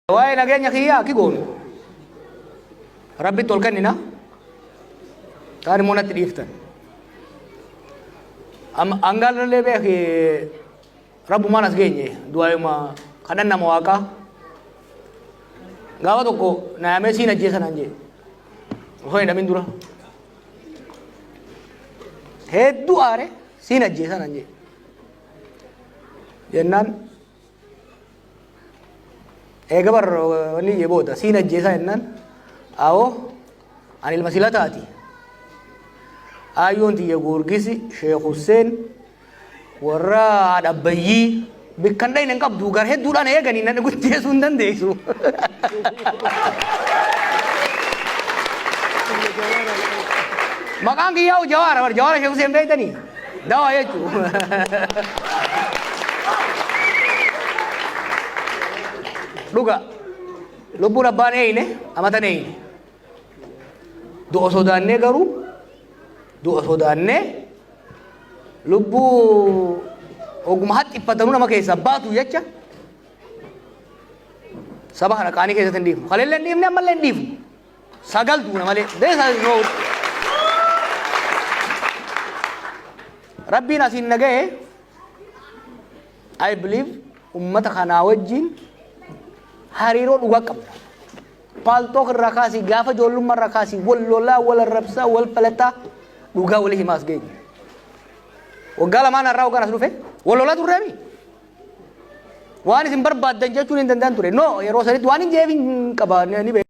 Waa'ee nageenya kiyyaa akki goonu. Rabbitti ol kennina. Kaan immoo natti dhiiftan. Hangaallee beeki rabbumaan as geenye du'aayuma kadhan nama waaqaa. Gaafa tokko na yaamee siin ajjeesa naan jee. Osoo hin hidhamin dura. Hedduu aare siin ajjeesa naan jee. Jennaan Eega bar wanni jee booda siin ajjeesaa jennaan awoo ani ilma silataati. Aayyoon tiyya Goorgisi Sheekh Husseen warra haadha abbayyii bikkan dhayne hin qabdu gar hedduudhaan eeganii nan guddeessuu hin dandeessu. Maqaan kiyyaa Jawaara bar Jawaara Sheekh Husseen beektanii dawaa jechuu. Dhuga lubbuun abbaan eeyne amatan eeyne. Du'a sodaannee garuu du'a sodaannee lubbuu oguma haxxiffatanuu nama keessaa baatu jecha saba kana qaanii keessatti hin dhiifnu. Kaleellee hin dhiifne ammallee hin dhiifnu. Sagal duuna malee. This is no. Rabbiin asiin na ga'e I believe ummata kanaa wajjin hariiroo dhugaa qabna. Paltalk irraa kaasii gaafa ijoollummaa irraa kaasii wal lolaa wal arrabsaa wal falataa dhugaa walii himaas geenye. Waggaa lamaan har'aa waggaan as dhufe wal lolaa turreemi. Waan isin barbaaddan jechuun hin danda'an ture. No, yeroo sanitti waan hin jeef hin qaba ni beeku.